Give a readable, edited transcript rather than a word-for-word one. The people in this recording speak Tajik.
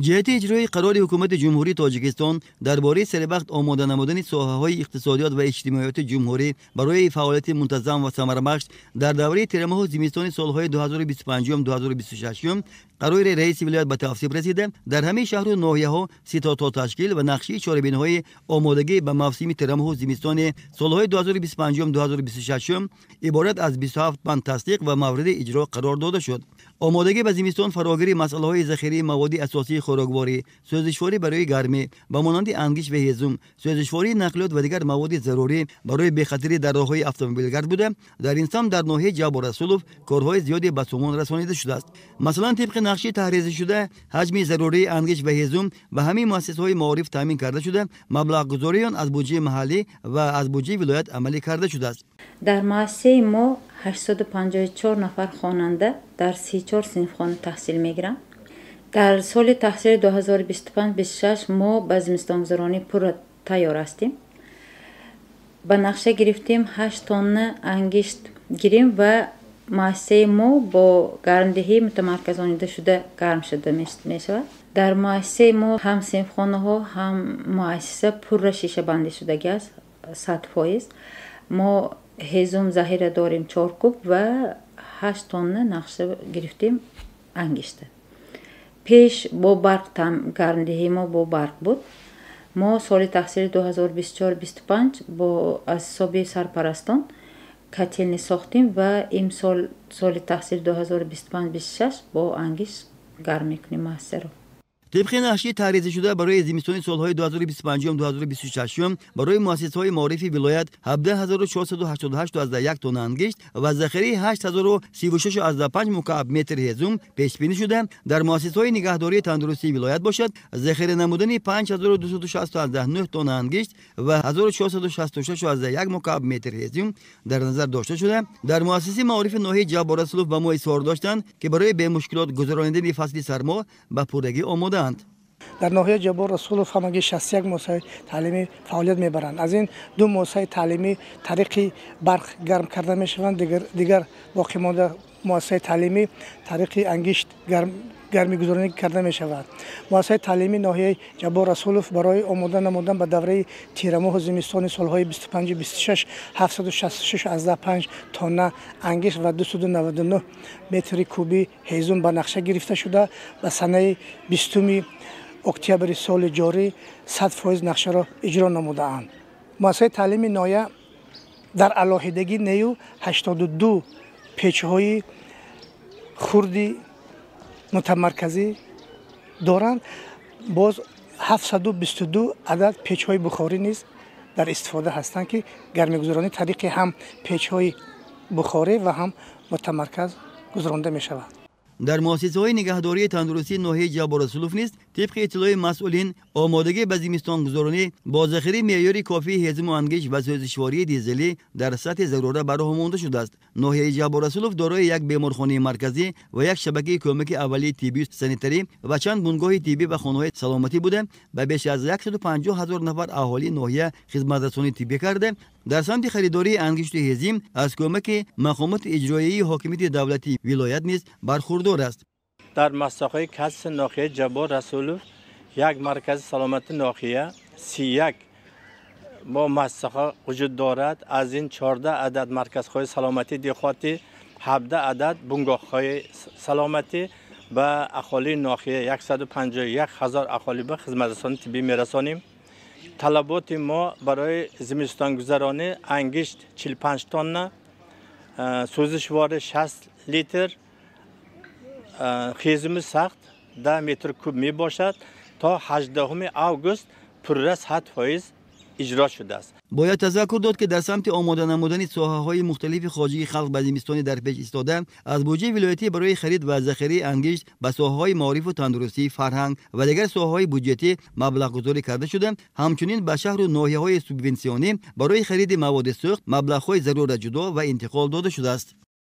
Ҷиҳати иҷрои қарори Ҳукумати Ҷумҳурии Тоҷикистон дар бораи саривақт омода намудани соҳаҳои иқтисодиёт ва иҷтимоиёти ҷумҳурӣ барои фаъолияти мунтазам ва самарабахш дар давраи тирамоҳу зимистони солҳои 2025-2026, қарори раиси вилоят ба тавсиб расида, дар ҳамаи шаҳру ноҳияҳо ситодҳо ташкил ва нақшаи чорабиниҳои омодагӣ ба мавсими тирамоҳу зимистони солҳои 2025-2026 иборат аз 27 банд тасдиқ ва мавриди иҷро қарор дода шуд. Омодагӣ ба зимистон фарогири масъалаҳои захираи маводи асосии хӯрокворӣ, сӯзишворӣ барои гармӣ ба монанди ангишт ва ҳезум, сӯзишвории нақлиёт ва дигар маводи зарурӣ барои бехатарӣ дар роҳҳои автомобилгард буда, дар ин самт дар ноҳияи Ҷаббор Расулов корҳои зиёде ба сомон расонида шудааст. Масалан, тибқи нақшаи таҳризишуда, ҳаҷми зарурии ангишт ва ҳезум ба ҳамаи муассисаҳои маориф таъмин карда шуда, маблағгузории он аз буҷаи маҳаллӣ ва аз буҷаи вилоят амалӣ карда шудааст. Дар муассисаи мо 854 нафар хонанда дар 34 синфхона таҳсил мегиранд. Дар соли таҳсили 2025-26 мо ба зимистонгузаронӣ пурра тайёр ҳастем. Ба нақша гирифтем 8 тонна ангишт гирем ва муассисаи мо бо гармдиҳии мутамарказонидашуда гарм шуда мешавад. Дар муассисаи мо ҳам синфхонаҳо, ҳам муассиса пурра шишабандӣ шудагӣ аст, 100%. Мо ҳезум заҳира дорем 4 куб ва 8 тонна нақша гирифтем ангишта. Пеш бо барқ гармдиҳии мо бо барқ буд. Мо соли таҳсили 2024-25 бо аз ҳисоби сарпарастон котелни сохтем ва имсол соли таҳсили 2025-26 бо ангишт гарм мекунем муассисаро. Тибқи нақшаи таҳризишуда барои зимистони солҳои 2025-2026 барои муассисаҳои маорифи вилоят 17488,1 тонна ангишт ва захираи 8036,5 мукааб метр ҳезум пешбинӣ шуда, дар муассисаҳои нигаҳдории тандурустии вилоят бошад, захира намудани 5260,9 тонна ангишт ва 1466,1 мукааб метр ҳезум дар назар дошта шуда, дар муассисаи маорифи ноҳияи Ҷаббор Расулов ба мо изҳор доштанд, ки барои бемушкилот гузаронидани фасли сармо ба пуррагӣ омодаанд. Дар ноҳияи Ҷаббор Расулов ҳамагӣ 61 муассисаи таълимӣ фаъолият мебаранд. Аз ин 2 муассисаи таълимӣ тариқи барқ гарм карда мешаванд, дигар боқимонда муассисаи таълимӣ тариқи ангишт гармигузаронӣ карда мешавад. Муассисаи таълимии ноҳияи Ҷаббор Расулов барои омода намудан ба давраи тирамоҳу зимистони солҳои 25-26 766,5 тонна ангишт ва 299 метри кубӣ ҳезум ба нақша гирифта шуда, ба санаи 20 октябри соли ҷорӣ 100% нақшаро иҷро намудаанд. Муассисаи таълимии ноҳия дар алоҳидагӣ нею 82 печҳои хурди мутамарказӣ доранд. Боз 722 адад печҳои бухорӣ низ дар истифода ҳастанд, ки гармигузаронӣ тариқи ҳам печҳои бухорӣ ва ҳам мутамарказ гузаронда мешавад. Дар муассисаҳои нигаҳдории тандурустии ноҳияи Ҷаббор Расулов низ тибқи иттилои масъулин омодагӣ ба зимистонгузаронӣ бо захираи меъёри кофии ҳезуму ангишт ва сӯзишвории дизелӣ дар сатҳи зарура ба роҳ монда шудааст. Ноҳияи Ҷаббор Расулов дорои як беморхонаи марказӣ ва як шабакаи кӯмаки аввалии тиббию санитарӣ ва чанд бунгоҳи тиббӣ ва хонаҳои саломатӣ буда, ба беш аз 150 ҳазор нафар аҳолии ноҳия хизматрасонии тиббӣ карда, дар самти харидории ангишту ҳезим аз кӯмаки мақомоти иҷроияи ҳокимияти давлатии вилоят низ бархурдор аст. Дар муассисаҳои касби ноҳияи Ҷаббор Расулов як маркази саломати ноҳия 31 бо муассисаҳо вуҷуд дорад. Аз ин 14 адад марказҳои саломатии деҳотӣ, 17 адад бунгоҳҳои саломатӣ ба аҳолии ноҳия 151 ҳазор аҳолӣ ба хизматрасонии тиббӣ мерасонем. Талаботи мо барои зимистонгузаронӣ ангишт 45 тонна, сӯзишворӣ 60 литр, ҳезуми сахт 10 метр куб мебошад. То 18 август пурра 100% иҷро шудааст. Бояд тазаккур дод, ки дар самти омода намудани соҳаҳои мухталифи хоҷагии халқ ба зимистони дар пеш истода аз буҷаи вилоятӣ барои харид ва захираи ангишт ба соҳаҳои маорифу тандурустӣ, фарҳанг ва дигар соҳаҳои буҷетӣ маблағгузорӣ карда шуда, ҳамчунин ба шаҳру ноҳияҳои субвенсионӣ барои хариди маводи сӯхт маблағҳои зарура ҷудо ва интиқол дода шудааст.